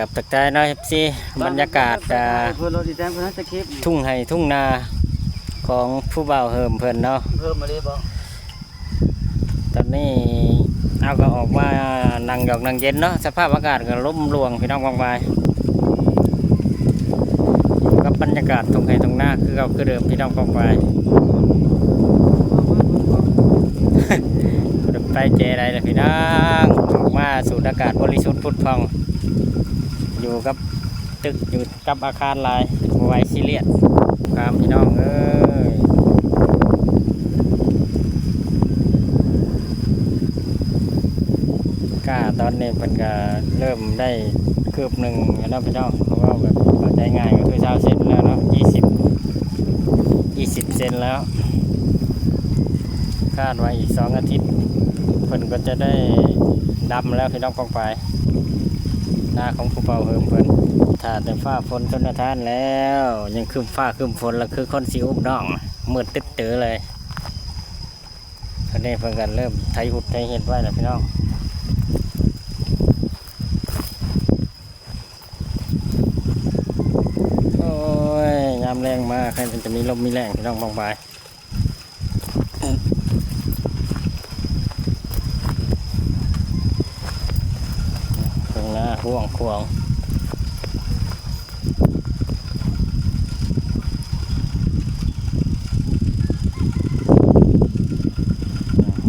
ກັບທັກທາຍເນາະ ເອັຟຊີ ບັນຍາກາດ ອ່າ ເພິ່ນລົດອີແຕງເພິ່ນໃຫ້ສະຄຣິບ ທົ່ງໄຮ່ທົ່ງນາຂອງຜູ້ບ່າວເຮີມເພິ່ນເນາະ ເພີ່ມມາເລີຍບໍ່? ຕອນນີ້ເຮົາກໍອອກມານັ່ງຢອກນັ່ງເຢັນເນາະ ສະພາບອາກາດກໍລົມຫຼວງ ພີ່ນ້ອງປ້ອງປາຍ ຢູ່ກັບບັນຍາກາດທົ່ງໄຮ່ທົ່ງນາຄືເກົ່າຄືເດີມ ພີ່ນ້ອງປ້ອງປາຍ ບໍ່ໄດ້ໄປແຈໃດລະພີ່ນ້ອງ ອອກມາສູດອາກາດບໍລິສຸດຜຸດຜ່ອງ ຢູ່ກັບຕຶກ ຢູ່ກັບອາຄານຫຼາຍ ບໍ່ໄຫວຊີຣຽສ ຕາມພີ່ນ້ອງເອີຍ ກ້າຕອນນີ້ເພິ່ນກະເລີ່ມໄດ້ຄືບໜຶ່ງແລ້ວເນາະພີ່ນ້ອງ ເວົ້າແບບເຂົ້າໃຈງ່າຍກໍຄືຊາວເຊັນແລ້ວເນາະ ຊາວ ຊາວເຊັນແລ້ວ ຄາດວ່າອີກສອງອາທິດ ເພິ່ນກໍຈະໄດ້ດຳແລ້ວພີ່ນ້ອງປ້ອງປາຍ ນາຂອງຜູ້ບ່າວເຮີມເພິ່ນ ຖ້າແຕ່ຟ້າຝົນຊົນລະທານແລ້ວ ຍັງຄຶ້ມຟ້າຄຶ້ມຝົນລະຄືຄົນຊິອຸບນ້ອງ ມືດຕຶດເຕີເລີຍ ຕອນນີ້ເພິ່ນກໍເລີ່ມໄຖຫຸດໄຖເຫັດໄວ້ແລ້ວພີ່ນ້ອງ ໂອ້ຍ ຍາມແລງມາ ໃຄມັນຈະມີລົມມີແລ້ງ ພີ່ນ້ອງປ້ອງປາຍ ເທິງນາກວ້າງຂວາງ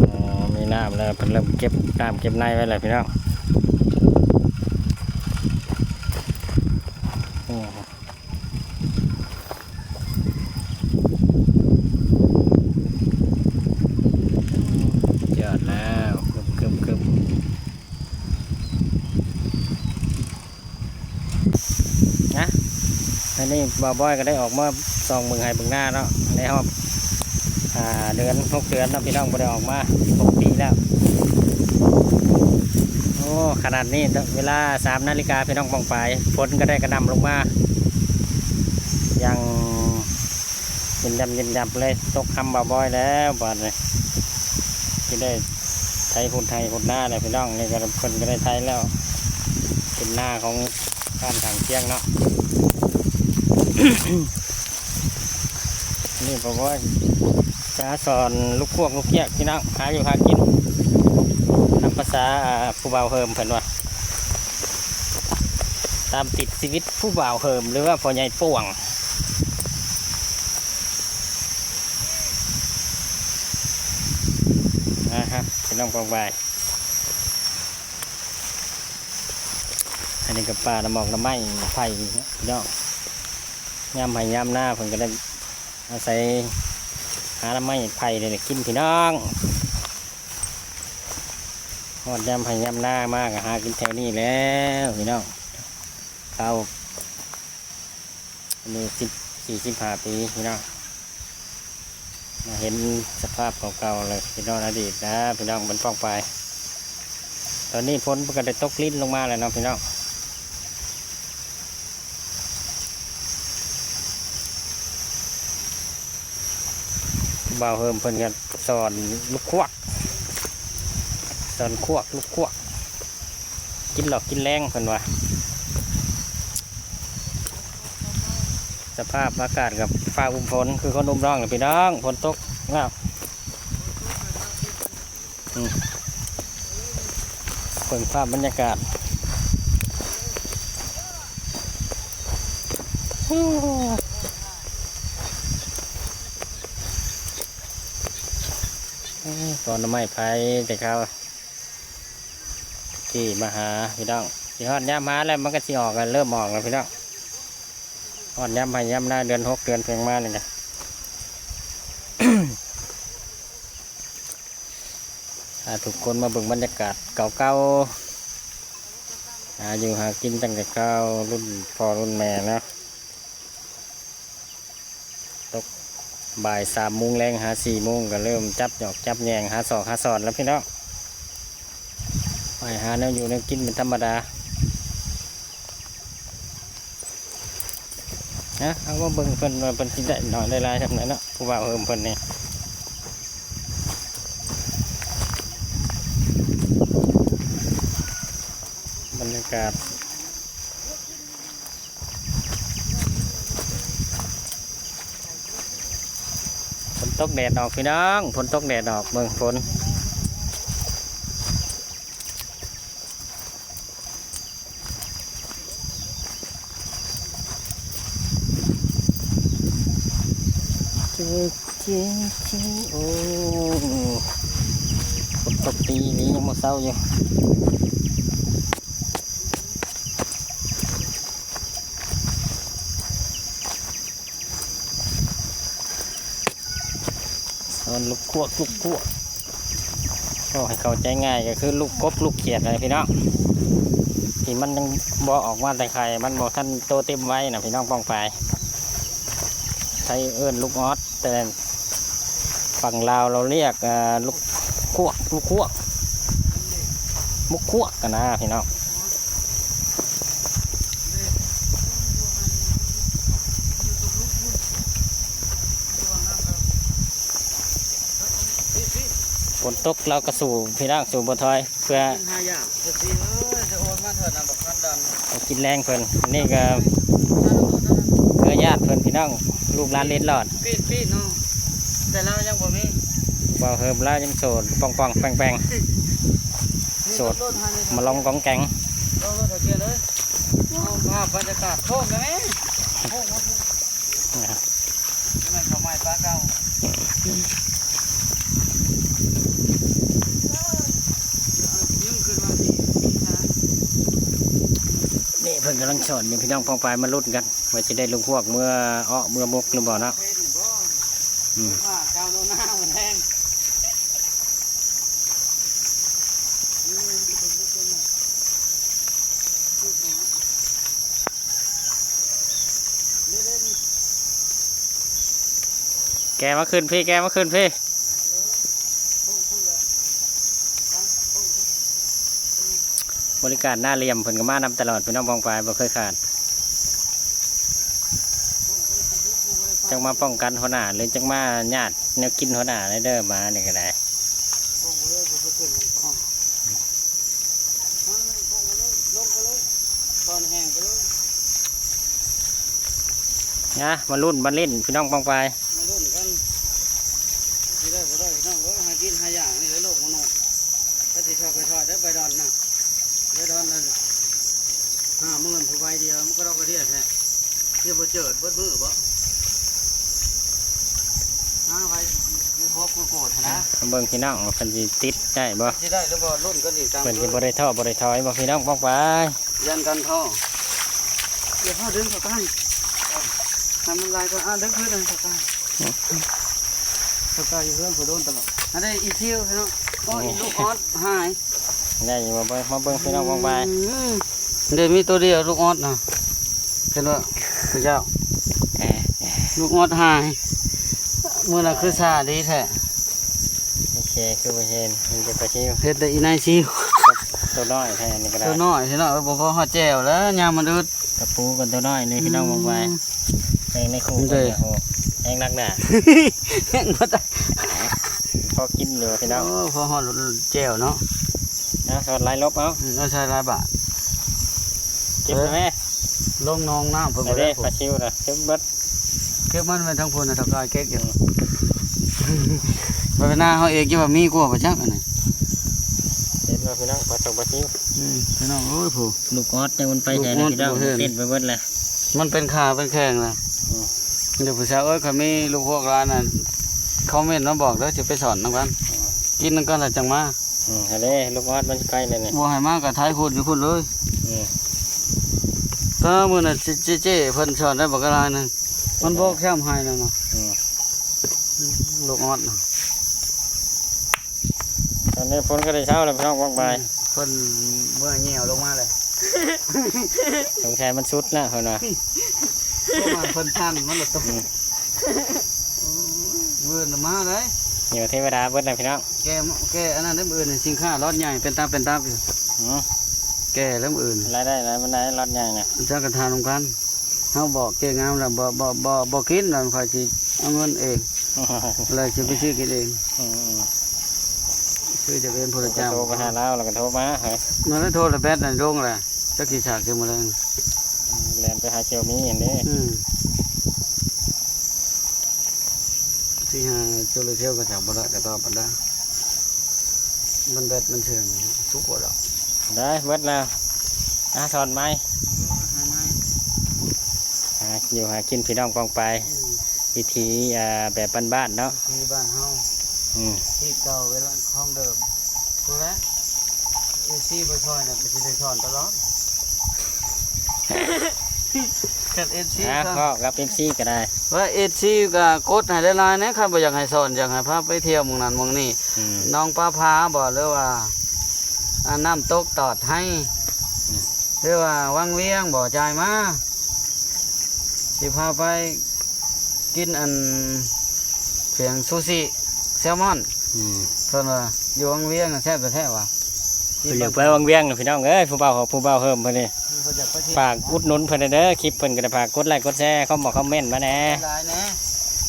ອໍ ມີນ້ຳແລ້ວ ເພິ່ນເລີ່ມເກັບນ້ຳເກັບໃນໄວ້ແລ້ວ ພີ່ນ້ອງ ອືມ. ຍອດແລ້ວ ຄຶບໆໆ ນະ ອັນນີ້ບ່າວບອຍກໍໄດ້ອອກມາສ່ອງເບິ່ງໄຮ່ເບິ່ງນາເນາະ ໃນຮອບ ອ່າ ເດືອນ ຫົກເດືອນເນາະ ພີ່ນ້ອງ ບໍ່ໄດ້ອອກມາ ຫົກປີແລ້ວ ໂອ້ ຂະໜາດນີ້ ເວລາ ສາມນາລິກາ ພີ່ນ້ອງປ້ອງປາຍ ຝົນກໍໄດ້ກະໜ່ຳລົງມາຢ່າງເຢັນຢຳເຢັນຢຳເລີຍ ຕົກຮຳບ່າວບອຍແລ້ວບາດນີ້ ຊິໄດ້ໄຖຫຸດໄຮ່ຫຸດນາແລ້ວ ພີ່ນ້ອງ ນີ້ກໍເພິ່ນກໍໄດ້ໄຖແລ້ວ ເປັນນາຂອງ ບ້ານຂ້າງຄຽງເນາະ ນີ້ບອກວ່າຈະສອນລູກຄວກລູກຄຽກ ພີ່ນ້ອງ ຫາຢູ່ຫາກິນ ຕາມພາສາຜູ້ບ່າວເຮີມເພິ່ນວ່າ ຕາມຕິດຊີວິດຜູ້ບ່າວເຮີມ ຫຼືວ່າພໍ່ໃຫຍ່ປ່ວງ ນະຮະ ພີ່ນ້ອງປ້ອງປາຍ. ອັນນີ້ກໍປ່າໜໍ່ໝອກໜໍ່ໄມ້ໄຜ່ເນາະພີ່ນ້ອງ ຍາມໄຮ່ຍາມນາເພິ່ນກໍໄດ້ອາໄສຫາໜໍ່ໄມ້ໄຜ່ນີ້ແຫຼະກິນພີ່ນ້ອງ ຮອດຍາມໄຮ່ຍາມນາມາກໍຫາກິນແຖວນີ້ແລ້ວພີ່ນ້ອງ ເອົາ ອາຍຸສິບສີ່ ສິບຫ້າປີພີ່ນ້ອງ ມາເຫັນສະພາບເກົ່າໆ ແລ້ວ ພີ່ນ້ອງ ອະດີດນະພີ່ນ້ອງ ມັນປ້ອງປາຍ ຕອນນີ້ຝົນມັນກໍໄດ້ຕົກລິນລົງມາແລ້ວເນາະພີ່ນ້ອງ ບ່າວເຮີມເພິ່ນກໍສອນລູກຄວກ ສອນຄວກ ລູກຄວກ ກິນຫຼອກກິນແລງເພິ່ນວ່າ ສະພາບອາກາດກັບຟ້າອຸ້ມຝົນ ຄືຄົນອຸ້ມນ້ອງແຫຼະພີ່ນ້ອງ ຝົນຕົກແລ້ວ ອືມ ເບິ່ງພາບບັນຍາກາດ ຕອນໜໍ່ໄມ້ໄຜ່ແຕ່ເກົ່າ ທີ່ມາຫາພີ່ນ້ອງ ຊິຮອດຍາມຫາແລ້ວ ມັນກໍຊິອອກແລ້ວ ເລີ່ມອອກແລ້ວພີ່ນ້ອງ ຮອດຍາມໄຮ່ຍາມນາ ເດືອນຫົກເດືອນພຽງມານີ້ນະ ພາທຸກຄົນມາເບິ່ງບັນຍາກາດເກົ່າໆ ຫາຢູ່ຫາກິນຕັ້ງແຕ່ເກົ່າ ລຸ້ນພໍ່ລຸ້ນແມ່ເນາະ. ຕົກບ່າຍສາມໂມງແລງຫາສີ່ໂມງ ກໍເລີ່ມຈັບຫຍອກຈັບແຍງ ຫາຊອກຫາຊ່ອນແລ້ວພີ່ນ້ອງ ໄປຫາແນວຢູ່ແນວກິນເປັນທຳມະດາ. ນະ ເຮົາມາເບິ່ງເພິ່ນວ່າເພິ່ນຊິໄດ້ໜ້ອຍໄດ້ຫຼາຍສ່ຳໃດເນາະ ຜູ້ບ່າວເຮີມເພິ່ນນີ້. ບັນຍາກາດ ຕົກແດດອອກພີ່ນ້ອງ ຝົນຕົກແດດອອກ ເບິ່ງຝົນ ໂອ້ ຝົນຕົກຕີອີ່ຫຼີ ຍັງບໍ່ເຊົາຢູ່. ເອີ້ນລູກຄວກ ລູກຄວກ ເວົ້າໃຫ້ເຂົ້າໃຈງ່າຍກໍຄືລູກກົບລູກຂຽດນັ້ນແຫຼະພີ່ນ້ອງ ທີ່ມັນຍັງບໍ່ອອກມາແຕ່ໄຂ່ ມັນບໍ່ທັນໂຕເຕັມໄວນະພີ່ນ້ອງປ້ອງປາຍ ໄທເອີ້ນລູກອອດ ແຕ່ຝັ່ງລາວລາວລຽກ ເອີ ລູກຄວກ ລູກຄວກ ມຸກຄວກຫັ້ນນະພີ່ນ້ອງ. ຝົນຕົກລາວກໍສູ້ພີ່ນ້ອງ ສູ້ບໍ່ຖອຍ ເພື່ອຫາຢາກ ເອີຍ ຈະໂອນມາເທື່ອນຳບັກຄຳດຳ ໄປກິນແລງເພິ່ນ ອັນນີ້ກໍເພື່ອຍາດເພິ່ນພີ່ນ້ອງ ລູກຫຼານເລັດລອດ ປີດໆເນາະ ແຕ່ລາວຍັງບໍ່ມີ ບໍ່ເຮີບ ລາວຍັງໂສດ ປ່ອງໆແປງໆ ໂສດ ມາລອງກອງແກງ ລອງລົດເອົາເກຍເລີຍ ເອົາພາບບັນຍາກາດໂຄກໄດ້ແມ ໂຄກ ແມ່ນເຂົ້າໃໝ່ປາເກົ່າ ຍັງຄືວ່າຊິ ນີ້ເພິ່ນກຳລັງສອນຢູ່ພີ່ນ້ອງປ້ອງປາຍ ມາລຸ້ນກັນວ່າຊິໄດ້ລູກຮວກເມືອເອາະເມືອໝົກຫຼືບໍ່ເນາະ ອືມ ແກະມາຂຶ້ນພີ້ ແກະມາຂຶ້ນພີ້ ບໍລິການໜ້າຫຼ່ຽມເພິ່ນກໍມານຳຕະຫຼອດ ພີ່ນ້ອງປ້ອງປາຍ ບໍ່ເຄີຍຂາດ ຈັກມາປ້ອງກັນຫົວໜ້າ ຫຼືຈັກມາຍາດແນວກິນຫົວໜ້າເດີ ມານີ້ກໍໄດ້. ນະ ມາລຸ້ນມາຫຼິ້ນ ພີ່ນ້ອງປ້ອງປາຍ ມາລຸ້ນກັນ ຊິໄດ້ບໍ່ໄດ້ ພີ່ນ້ອງເອີຍ ຫາກິນຫາຢ່າງນີ້ແຫຼະໂລກມະນຸດ ກໍຊິຊອກໄປຊອຍໄດ້ ໄປດອນນະ ໄປດອນນະ ຫ້າໝື່ນຜູ້ໃບດຽວ ມັນກໍດອກກະເດຍແທ້. ຊິບໍ່ເຈີດເບິດມື້ບໍ່? ຫາໄວ້ຢູ່ຫົວກູໂກດຫັ້ນນະ ເບິ່ງພີ່ນ້ອງວ່າເພິ່ນຊິຕິດໄດ້ບໍ່? ຊິໄດ້ຫຼືບໍ່? ລຸ້ນກັນອີກຕາມ ເພິ່ນຊິບໍ່ໄດ້ທໍ້ບໍ່ໄດ້ຖອຍບໍ່ ພີ່ນ້ອງປ້ອງປາຍ? ຢ້ານກັນທໍ້ ດຽວເຮົາດຶງເຂົ້າໃກ້ ໃຫ້ມັນໄຫຼກ່ອນ ອ່າ ດຶງຄືນເຂົ້າໃກ້ ເຂົ້າໃກ້ຢູ່ເຮືອນຜູ້ໂດນຕະຫຼອດ ອັນນີ້ອີຄິວພີ່ນ້ອງ ໂອ້ຍ ລູກອອດຫາຍ. ໄດ້ຢູ່ບໍ່ເບິ່ງ ມາເບິ່ງພີ່ນ້ອງປ້ອງປາຍ ອືມ ເດ້ມີໂຕດຽວລູກອອດນະ ເຫັນບໍ່ ພະເຈົ້າ ເອີ ລູກອອດຫາຍ ມື້ນັ້ນຄືຊາດີແທ້ ໂອເຄ ຄືບໍ່ເຫັນ ມີແຕ່ປາຊິວ ເຫັນແຕ່ອີນາຍຊິວ ໂຕນ້ອຍແທ້ ອັນນີ້ກໍໄດ້ ໂຕນ້ອຍພີ່ນ້ອງ ບໍ່ພໍຮອດແຈ່ວແລ້ວ ຍາມມັນອຶດ ກະປູກັນໂຕນ້ອຍນີ້ພີ່ນ້ອງ ອືມ ເບິ່ງໄວ້ ແຮງໃນຄູ ເດ້ ໂອ້ໂຫ ແຮງໜັກໜາ ແຮງບໍ່ຕາຍ ພໍກິນຢູ່ພີ່ນ້ອງ ໂອ້ ພໍຮອດແຈ່ວເນາະ ເອົາ ສອດຫຼາຍລົບເອົາ ອືມ ເອົາໃສ່ຫຼາຍບາດ ເກັບແມ່ ລົງໜອງນ້ຳເພິ່ນ ເອົາເດ້ ບໍ່ໄດ້ ປາຊິວນະ ເກັບເບິດ ເກັບມັນແມ່ນທາງພຸ້ນນະ ເຖົ້າກາຍເກັບຢູ່ ອືມ ໄປໜ້າເຮົາເອງ ຈະວ່າມີກວ່າບໍ່ຈັກອັນນີ້ ເຫັນບໍ່ພີ່ນ້ອງ ປາຊົງປາຊິວ ອືມ ພີ່ນ້ອງເອີຍ ຜູ້ ລູກອອດຈັກມັນໄປໃສ ລູກອອດ ພີ່ນ້ອງ ບໍ່ເຫັນ ເຕັ້ນໄປເບິດແລ້ວ ມັນເປັນຂາເປັນແຂ້ງລະ ອືມ ເດີຜູ້ສາວເອີຍ ຄັນມີລູກຮວກຫຼານນະ ຄອມເມັນມາບອກເດີ ຊິໄປສອນນຳກັນ ອືມ ກິນນຳກັນລະຈັ່ງມາ ອືມ ຫັ້ນເດ້ ລູກອອດມັນຊິໄປແລ້ວນີ້ ບໍ່ໃຫ້ມາກໍໄຖຂຸດຢູ່ພຸ້ນເລີຍ ອືມ ຕາມື້ນັ້ນ ເຈ້ ເຈ້ເພິ່ນສອນໄດ້ບັກຫຼາຍໜຶ່ງ ມັນບອກຊ້ຳໃຫ້ແລ້ວນະ ອືມ ອືມ ລູກອອດນະ ຕອນນີ້ຝົນກໍໄດ້ເຊົາແລ້ວ ພີ່ນ້ອງປ້ອງປາຍ ອືມ ເພິ່ນເມື່ອແຍ່ວລົງມາແລ້ວ ສົງໄສມັນສຸດແລ້ວເພິ່ນວ່າ ເພາະວ່າເພິ່ນຊັນມັນລະຕົກ ອືມ ໂອ້ຍ ມື້ອື່ນນະມາໄດ໋ ຢູ່ເທວະດາເບິດນະພີ່ນ້ອງ ແກ່ ແກ່ອັນນັ້ນເດີ ມື້ອື່ນສິນຄ້າລັອດໃຫຍ່ ເປັນຕັບເປັນຕັບຢູ່ ອືມ ແກ່ແລ້ວມື້ອື່ນ ລາຍໄດ້ຫຼາຍປານໃດລັອດໃຫຍ່ນະ ຈັກກັນຖາມນຳກັນ ເຮົາບອກເຈ້ງາມແລ້ວ ບໍ່ ບໍ່ ບໍ່ ບໍ່ກິນ ແລ້ວຂ້ອຍຊິເອົາເງິນເອງ ແລ້ວຊິໄປຊື້ກິນເອງ ອືມ ຊື້ຈາກເອງຜູ້ລະຈ້ຳ ໂທໄປຫາລາວ ແລ້ວກໍໂທມາ ເອີ ນັ້ນແຫຼະ ໂທລະແບັດນັ້ນລົງແຫຼະ ຈັກຊິສາກຊິມາແລງ ແລ່ນໄປຫາເຊວມີຫັ້ນເດ້ ອືມ. ທີ່ຫາຈຸລະເຊວກໍຈັບບໍ່ໄດ້ ແຕ່ກໍບໍ່ໄດ້ ມັນແບັດມັນເຊື່ອມ ສຸກບໍ່ດອກ ໄດ້ເບິດແລ້ວ ຫາສອນໃໝ່ ຫາໃໝ່ ຫາຢູ່ຫາກິນ ພີ່ນ້ອງປ້ອງປາຍ ອືມ ວິຖີ ອ່າ ແບບບ້ານໆເນາະ ວິຖີບ້ານເຮົາ ອືມ ທີ່ເກົ່າເວລາຂອງເດີມ ຜູ້ໃດ ເອັຟຊີບໍ່ຊ່ອຍນະ ກໍຊິໄດ້ສອນຕະຫຼອດ ຄັນເອັຟຊີ ອ່າ ເວົ້າກັບເອັຟຊີກໍໄດ້ ວ່າເອັຟຊີກໍກົດໃຫ້ຫຼາຍໆແດ່ ຄັນບໍ່ຢາກໃຫ້ສອນ ຢາກໃຫ້ພາໄປທ່ຽວໝ່ອງນັ້ນໝ່ອງນີ້ ອືມ ໜອງປາຜາບໍ ຫຼືວ່າ ອ່າ ນ້ຳຕົກຕອດໄຮ ອືມ ຫຼືວ່າວັງວຽງບໍ ຈ່າຍມາ ຊິພາໄປກິນອັນ ພຽງຊູຊິ ແຊລມອນ ອືມ ເພິ່ນວ່າຢູ່ວັງວຽງນະແຊບແທ້ໆວ່າ ເພິ່ນຢາກໄປວັງວຽງນະ ພີ່ນ້ອງເອີຍ ຜູ້ບ່າວ ຜູ້ບ່າວເຮີມເພິ່ນນີ້ ເພິ່ນຢາກໄປທ່ຽວ ຝາກອຸດໜູນເພິ່ນແດ່ເດີ ຄລິບເພິ່ນກໍໄດ້ ຝາກກົດໄລກົດແຊ ຄອມເມົນມາແດ່ ຫຼາຍໆແດ່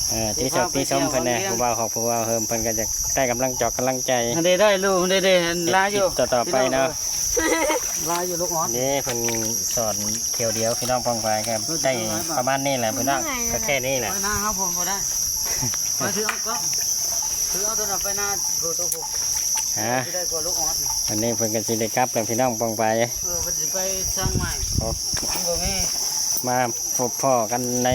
ເອີ ຕິຊົມ ຕິຊົມເພິ່ນແດ່ ຜູ້ບ່າວ ຜູ້ບ່າວເຮີມເພິ່ນກໍຢາກໄດ້ກຳລັງຈອກກຳລັງໃຈ ອັນໃດໄດ້ລູກ ອັນໃດໄດ້ ອັນຫຼາຍຢູ່ ເຮັດຄລິບຕໍ່ໆໄປເນາະ ຫຼາຍຢູ່ລູກອ່ອນ ເດ້ ເພິ່ນສອນແຖວດຽວ ພີ່ນ້ອງປ້ອງປາຍ ກໍໄດ້ປະມານນີ້ແຫຼະ ພີ່ນ້ອງ ກໍແຄ່ນີ້ແຫຼະ ໄປນາເຮົາບໍ່ໄດ້ ໄປຖືເອົາກ້ອງ ຖືເອົາໂທລະສັບໄປນາ ໂທ ໂທ ຮະ ຊິໄດ້ກວ່າລູກອອດ ອັນນີ້ເພິ່ນກໍຊິໄດ້ກັບແລ້ວ ພີ່ນ້ອງປ້ອງປາຍ ເອີ ເພິ່ນຊິໄປສ້າງໃໝ່ ໂອ້ ມັນບໍ່ມີ ມາພົບພໍ້ກັນໃນ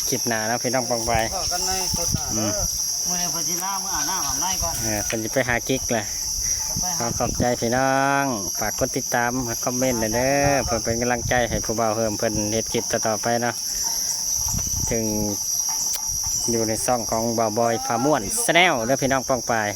ຄລິບໜ້າເນາະ ພີ່ນ້ອງປ້ອງປາຍ ພໍ້ກັນໃນຄລິບໜ້າເດີ ອືມ ມື້ນີ້ເພິ່ນຊິລາ ມື້ອາບນ້ຳອາບໃນກ່ອນ ເອີ ເພິ່ນຊິໄປຫາກິກແຫຼະ ໄປຫາກິກ ຂໍຂອບໃຈພີ່ນ້ອງ ຝາກກົດຕິດຕາມ ຄອມເມັນແດ່ເດີ ເພື່ອເປັນກຳລັງໃຈໃຫ້ຜູ້ບ່າວເຮີມເພິ່ນເຮັດຄລິບຕໍ່ໆໄປເນາະ ເຊິ່ງຢູ່ໃນຊ່ອງຂອງບ່າວບອຍ ພາມ່ວນ Channel ເດີ ພີ່ນ້ອງປ້ອງປາຍ.